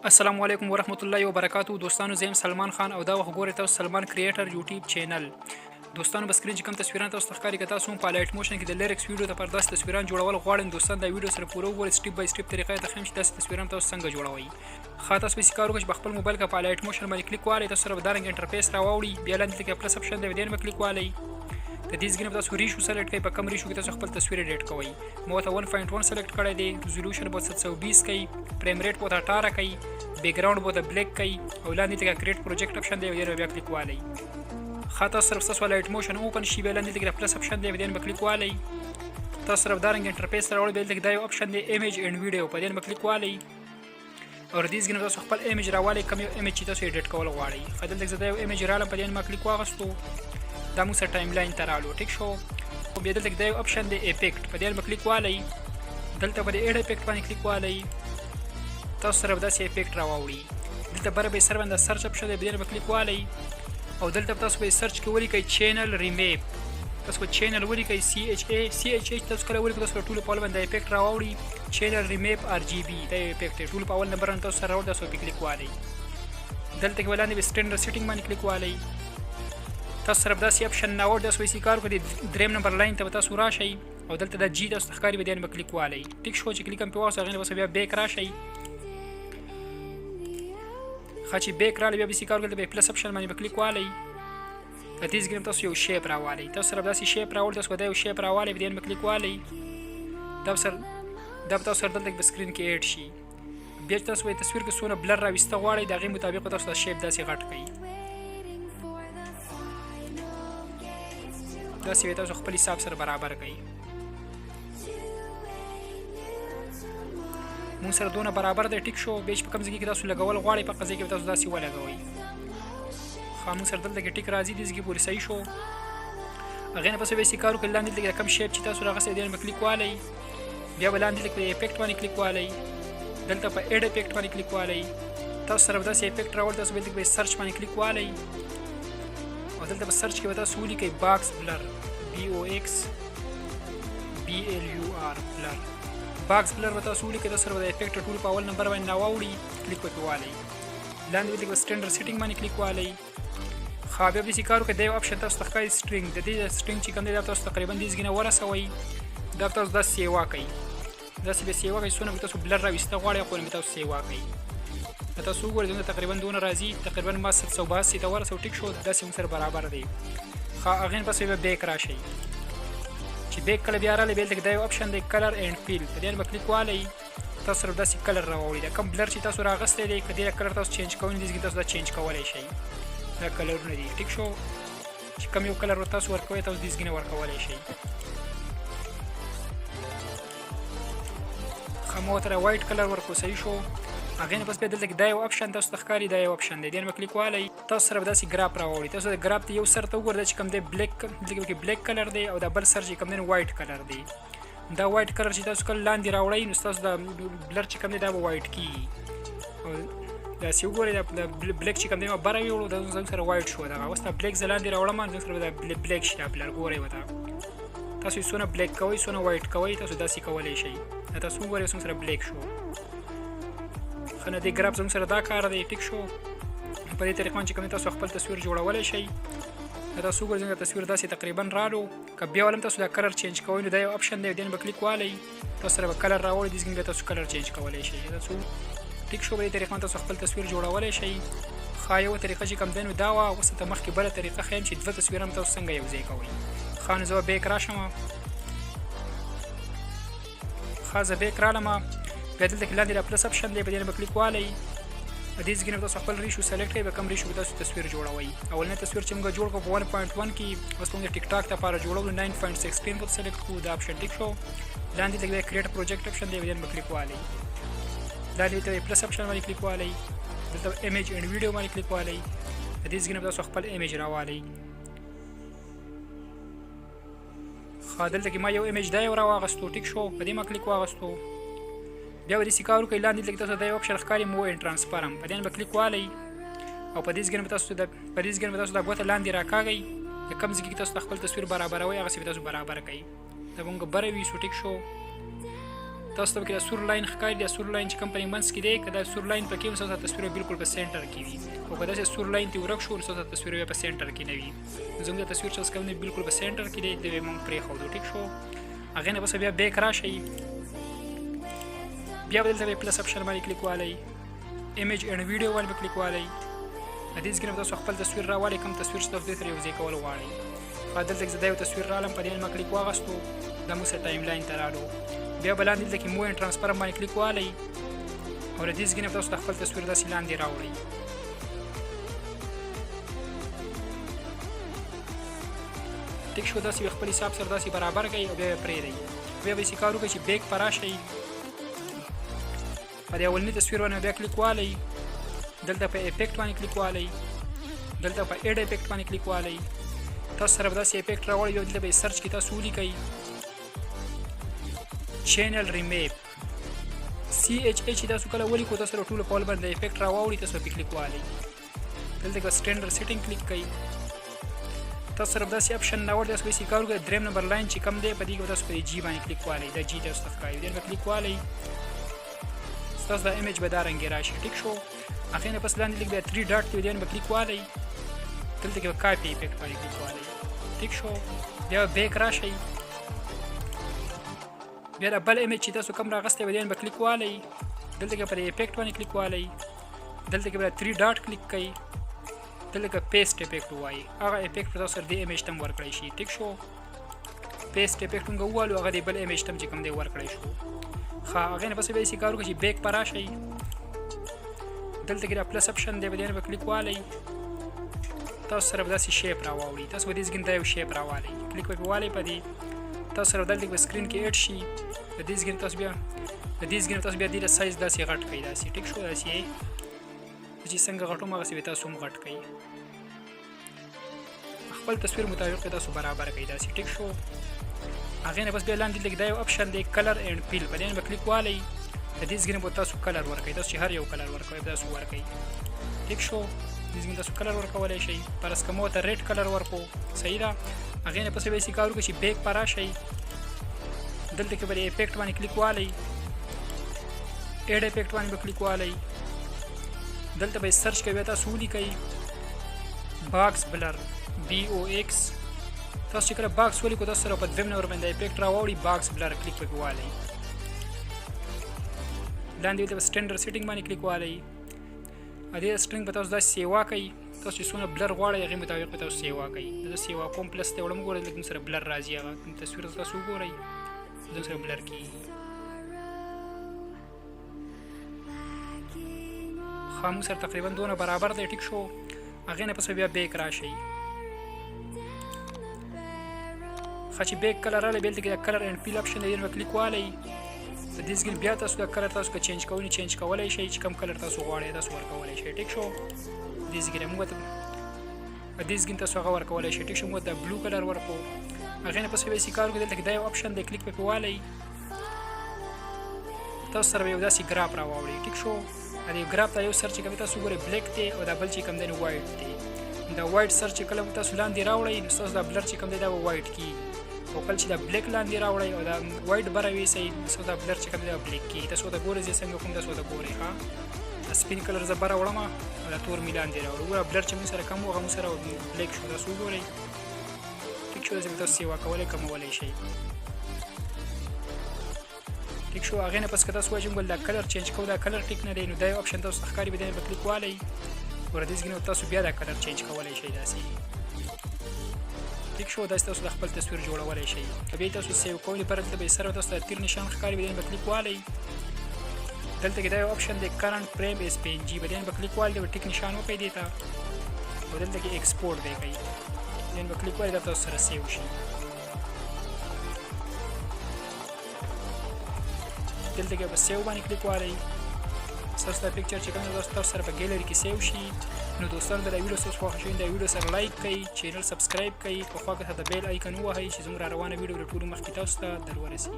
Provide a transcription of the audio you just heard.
السلام علیکم ورحمت الله وبرکاتو دوستانو، زه یم سلمان خان او دا وخت ګورئ تاسو سلمان کریټر یوټیوب چینل. دوستانو، په سکرین چې کوم تصویران تاسو ته ښکاري، که تاسو هم په لایټ موشن کې د لیریکس ویډیو ته پر داسې تصویران جوړول غواړئ، دوستان دا ویډیو سره پوره وګورئ. سټیپ بای سټیپ طریقه ته ښیم چې داسې تصویران تاسو څنګه جوړوئ. ښه، تاسو به کار وکړئ چې په خپل موبایل کې په لایټ موشن باندې کلیک والئ، تاسو سره به دا رنګ انټرفیس راواوړي. بیا لاندې کې پلس اپشن دی، دې باندې کلیک والئ. د دې ځګنه تاسو ریشو سلیکټ کړئ، په کم ریشو کې تاسو خپل تصویر ایډیټ کوئ. مو ته 1.1 سلیکټ کړی دی، ریزولوشن به 720 کوي، فریم ریټ به 18 کوي، بیکګراوند به بلیک کوي او لاندې ته کریټ پروجیکټ اپشن دی، بیا کلیک والئ. ښه، تاسو سره تاسو لایټ موشن اوپن شي، بیا لاندې ته پلس اپشن دی، بیا کلیک والئ. تاسو سره دا رنګ انټرفیس راوړي. بیا دا یو اپشن دی، ایمیج اینډ ویډیو، په دې باندې کلیک والئ او دې ځګنه تاسو خپل ایمیج راوالئ، کوم یو ایمیج چې تاسو ایډیټ کول غواړئ. ښه، دلته زه دا یو ایمیج رالم، په دې باندې کلیک واغستو، دا موږ سره ټایم لاین ته رالو، ټیک شو. خو بیا دلته دا یو اپشن دی، افیکټ، په دې باندې کلیک والئ. دلته په دې ایډ افیکټ باندې کلیک والئ، تاسو سره به داسې افیکټ راواوړي. دلته بره به سر باندې سرچ اپشن دی، په دې باندې کلیک والئ او دلته تاسو به سرچ کې ولیکئ چینل ریمیپ. تاسو چینل ولیکئ، سی ایچ ای سی ایچ ایچ. تاسو کله ولیکئ، تاسو ټول په اول باندې افیکټ راواوړي، چینل ریمیپ آر جی بی. دا یو افیکټ دی، ټول په اول نمبر باندې تاسو سره راوړي. تاسو په کلیک والئ، دلته کې ولاندې به سټانډرډ سیټینګ باندې کلیک والئ، تاسو سره داسې اپشن نه وړ. تاسو یې کار کوي، دریم نمبر لاین ته تاسو راشئ او دلته د جی تاسو ښکاری، به دین به کلیک والئ. ټیک شو؟ چې کلیک هم په واسه غنه، بس بیا بیک راشئ. ښه، چې بیک رالی، بیا به کار کوي، به پلس اپشن باندې به کلیک والئ. د دې ځګ تاسو یو شیپ راوالئ، تاسو سره داسې شیپ راوړ. تاسو دا یو شیپ راوالئ، به دین به کلیک والئ. دا سره دا تاسو سره دلته په سکرین کې ایډ شي. بیا تاسو په تصویر کې څونه بلر راوسته غواړئ، د هغې مطابق تاسو دا شیپ داسې غټ کړئ. داسې به تاسو خپل حساب سره برابر کړئ. مونږ سره دونه برابر دی، ټیک شو؟ بیا چې په کوم ځای کې تاسو لګول غواړئ، په قضیه کې تاسو داسې ولګوئ. ښه، مونږ سره دلته کې ټیک راځي، دې ځای پورې صحیح شو. هغې نه پس بیا څه کار وکړئ؟ لاندې دلته کوم شیپ چې تاسو راغستی دی به کلیک والئ. بیا به لاندې په افیکټ باندې کلیک والئ، دلته په ایډ افیکټ باندې کلیک والئ. تاسو سره به داسې افیکټ راوړ. تاسو به دلته په سرچ باندې کلیک والئ او دلته په سرچ کې به تاسو ولیکئ باکس بلر، بی او ایکس بی ایل یو آر، بلر، باکس بلر به تاسو ولیکئ. تاسو سره به د افیکټ ټول په اول نمبر باندې راواوړي، کلیک پکې والئ. لاندې به دلته سټانډرډ سیټینګ باندې کلیک والئ. ښه، بیا به داسې کار وکړئ، دا یو اپشن تاسو ته ښکاري، سټرینګ. د دې سټرینګ چې کوم دی، دا تاسو تقریبا دې ځای نه ورسوئ. دا تاسو داسې سیوا کوئ، داسې به سیوا کوئ، څونه به تاسو بلر راویسته غواړئ، خو به تاسو سیوا کوئ. که تاسو وګورئ، زموږ تقریبا دونه راځي، تقریبا ما 782 ته ورسو، ټیک شو؟ داسې موږ سره برابر دی. ښه، هغې نه پس به بیک راشئ. چې بیک کله بیا رالی، بیا دلته دا یو اپشن دی، کلر اینډ فیل، په دې باندې کلیک والئ. تاسو سره داسې کلر راوړي. دا کوم بلر چې تاسو راغستی دی، که دې کلر تاسو چینج کوئ، دې تاسو دا چینج کولی شئ. دا کلرونه دي، ټیک شو؟ چې کوم یو کلر تاسو ورکوئ، تاسو دې ځګنه ورکولی شئ. ښه، مو ورته وایټ کلر ورکو، صحیح شو. هغې نه پس بیا دلته کې دا یو اپشن تاسو ته ښکاري، دا یو اپشن دی، دې باندې کلیک والئ. تاسو سره به داسې ګراف راوړي. تاسو د ګراف ته یو سر ته وګورئ، چې کوم دی بلیک، دلته کې بلیک کلر دی او دا بل سر چې کوم دی، وایټ کلر دی. دا وایټ کلر چې تاسو کله لاندې راوړئ، نو ستاسو د بلر چې کوم دی، دا به وایټ کیږي. او داسې وګورئ، دا بلیک چې کوم دی، ما بره ویوړو، دا زموږ سره وایټ شو. دغه اوس دا بلیک زه لاندې راوړم، زموږ سره به دا بلیک شي دا بلر. ګورئ ورته، تاسو یې څونه بلیک کوئ، څونه وایټ کوئ، تاسو داسې کولی شئ. دا تاسو وګورئ، زموږ سره بلیک شو. ښه، نو دې ګراف زموږ سره دا کار دی، ټیک شو؟ په دې طریقه باندې چې کوم تاسو خپل تصویر جوړولی شئ. دا تاسو وګورئ، زموږ تصویر داسې تقریبا رالو. که بیا ولم تاسو دا کلر چینج کوئ، نو دا یو اپشن دی، دې به کلیک والئ، تاسو سره به کلر راوړي. دې څنګه تاسو کلر چینج کولی شئ. تاسو ټیک شو؟ په دې طریقه تاسو خپل تصویر جوړولی شئ. ښه، یو طریقه چې کوم دی نو دا وه. اوس ته مخکې بله طریقه ښیم چې دوه تصویرونه تاسو څنګه یو ځای کوئ. ښه، نو زه به بیک راشم. ښه، زه بیک رالم. بیا دلته کې لاندې دا پلس اپشن دی، په دې به کلیک والئ. په دې ځای کې تاسو خپل ریشو سلیکټ کړئ، په کوم ریشو کې تاسو تصویر جوړوئ. اولنی تصویر چې موږ جوړ کړو په 1.1 کې، اوس موږ ټیک ټاک لپاره جوړولو، 9.16 به سلیکټ کړو، دا اپشن، ټیک شو؟ لاندې دلته بیا کریټ پروجیکټ اپشن دی، په دې به کلیک والئ. لاندې ته پلس اپشن باندې کلیک والئ، دلته ایمیج اینډ ویډیو باندې کلیک والئ. د دې ځای نه تاسو خپل ایمیج راوالئ. ښه، دلته کې ما یو ایمیج دا یو راواغستو، ټیک شو؟ په دې ما کلیک واغستو. بیا به داسې کار وکړئ، لاندې دلته تاسو دا یو اپشن ښکاري، موو اینډ ټرانسفرم، په دې باندې کلیک والئ او په دې ځای به تاسو دا ګوته لاندې راکاږئ. د کوم ځای کې تاسو د خپل تصویر برابروئ، هغسې به تاسو برابر کړئ. دا مونږ بره ویسو، ټیک شو؟ تاسو ته پکې دا سور لاین ښکاري. دا سور لاین چې کوم په منځ کې دی، که دا سور لاین پکې وي ستاسو تصویر بالکل په center کې وي، او که داسې سور لاین ترې ورک شو نو ستاسو تصویر بیا په center کې نه وي. زموږ دا تصویر چې کوم دی بالکل په center کې دی، دی به موږ پرېښودو. ټیک شو. هغې نه پس بیا back راشئ، بیا به دلته به plus option باندې کلیک والئ، image and video باندې به کلیک والئ. د دې ځای نه تاسو خپل تصویر راوالئ، کوم تصویر چې تاسو دې سره یو ځای کول غواړئ. ښه، دلته کې زه دا یو تصویر رالم، په دې ما کلیک واغستو، دا موږ سره timeline ته رالو. بیا به لاندې دلته کې move and transform باندې کلیک والئ او له دې ځای نه تاسو د خپل تصویر داسې لاندې راوړئ. ټیک شو. داسې به خپل حساب سره داسې برابر کړئ او بیا یې پرېږدئ. بیا به یې کار وکړئ چې back په راشئ، په دې اولني تصویر باندې بیا کلیک والئ، دلته په effect باندې کلیک والئ، دلته په add effect باندې کلیک والئ. تاسو سره به داسې effect راوړي. بیا دلته به یې search کې تاسو ولیکئ channel remap CHH. تاسو کله ولیکو، تاسو سره ټولو په اول باندې effect راواوړي، تاسو پرې کلیک والئ. دلته کې standard setting کلیک کړئ، تاسو سره به داسې option راوړي. تاسو به یې کار وکړئ، دریم نمبر line چې کوم دی، په دې کې به تاسو په G باندې کلیک والئ. دا G تاسو ته ښکاري، دې به کلیک والئ، ستاسو دا image به دا رنګ راشي. ټیک شو. هغې نه پس لاندې لږ بیا 3 dot دی، دې به کلیک والئ، دلته کې به copy effect باندې کلیک والئ. ټیک شو. بیا back راشئ، بیا دا بل image چې تاسو کوم راغستی وي، دې به کلیک والئ، دلته کې پر effect باندې کلیک والئ، دلته کې بیا 3 dot کلیک کړئ، دلته کې paste effect وایي، هغه effect په تاسو سره دې image ته هم ورکړی شي. ټیک شو. paste effect موږ ووالو، هغه دې بل image ته هم چې کوم دی ورکړی شو. ښه، هغې نه پس بیا داسې کار وکړئ چې back په راشئ، دلته کې دا plus option دی، په دې به کلیک والئ، تاسو سره به داسې shape راواوړي. تاسو به دې ځای دا یو shape راوالئ، کلیک به پرې والئ، په دې تاسو سره دلته په screen کې add شي. د دې ځای تاسو بیا دې سایز داسې غټ کړئ، داسې. ټیک شو. داسې چې څنګه غټوم هغسې به تاسو هم غټ کړئ، خپل تصویر مطابق به تاسو برابر کړئ، داسې. ټیک شو. هغې نه پس بیا لاندې لږ دا یو option دی، color and fill، په دې به کلیک والئ. د دې ځای نه به تاسو color ورکړئ، تاسو چې هر یو color ورکوئ تاسو ورکړئ. ټیک شو. دې ځای تاسو color ورکولی شئ، فرض که مو ته red color ورکو، صحیح ده. هغې نه پس بیا داسې کار وکړئ چې back په راشئ، دلته کې به د effect باندې کلیک والئ، add effect باندې به کلیک والئ، دلته به search کوي، تاسو ولیکئ box blur، BOX. تاسو چې کله box ولیکو، تاسو سره په دویم نمبر باندې effect راوړي، box blur، کلیک پکې والئ. لاندې ته standard setting باندې کلیک والئ. ا دې setting به تاسو داسې سیوا کوي، تاسو چې څونه blur غواړئ هغې مطابق به تاسو سیوا کوي. زه سیوا کوم، plus ته وړم، ګورئ لږ سره blur راځي، هغه تصویر تاسو وګورئ، زه سره blur کیږي. ښه، موږ سره تقریبا دونه برابر دی. ټیک شو. هغې نه پس بیا back راشئ. ښه، چې back کله راغلی، بیا دلته کې د color and fill option دی، به کلیک والئ. د دې ځای بیا تاسو د color تاسو که change کوئ change کولی شئ، چې کوم color تاسو غواړئ تاسو ورکولی شئ. ټیک شو. دې ځای موږ ته دې ځای تاسو هغه ورکولی شئ. ټیک شو. موږ ته blue color ورکو. هغې نه پس بیا داسې کار وکړو، دلته کې دا یو option دی، کلیک پکې والئ، تاسو سره به یو داسې graph راواوړي. ټیک شو. د دې graph ته یو سر چې کوم تاسو ګورئ black دی او دا بل چې کوم دی نو white دی. دا white سر چې کله تاسو لاندې راوړئ نو ستاسو دا blur چې کوم دی دا به white کیږي، او کله چې دا black لاندې راوړئ او دا white بره ویسئ نو ستاسو دا blur چې کوم دی دا black کیږي. تاسو ته ګورئ زه څنګه کوم، تاسو ته ګورئ. ښه، دا سپین color زه بره وړم او دا تور مې لاندې راوړو. ګوره blur چې موږ سره کم و هغه موږ سره black شو، تاسو وګورئ. ټیک شو. داسې به تاسو سیوا کولی کمولی شئ. ټیک شو. هغې نه پس که تاسو وایئ چې موږ دا color change کوو، دا color ټیک نه دی، نو دا یو option تاسو ته ښکاري، به دې به کلیک والئ. ګوره دې ځای تاسو بیا دا color change کولی شئ، داسې. ټیک شو. داسې تاسو د خپل تصویر جوړولی شئ. بیا تاسو save کوئ لپاره دلته به سره تاسو ته تیر نشان ښکاري، به دې به کلیک والئ. دلته کې دا یو option دی، current frame as PNG، به دې به کلیک والئ، د ټیک نشان وکړئ دې ته، او دلته کې export به کوي، دې به کلیک والئ، دا تاسو سره save شي. دلته کې به save باندې کلیک والئ، ستاسو دا picture چې کوم دی تاسو سره په ګیلری کې save شي. نو دوستانو، دا ویډیو ستاسو خوښه شوې، دا ویډیو سره like کړئ، channel subscribe کړئ، په خوا کې د bell icon ووهئ چې زموږ را روانه ویډیو له ټولو مخکې تاسو ته در ورسي.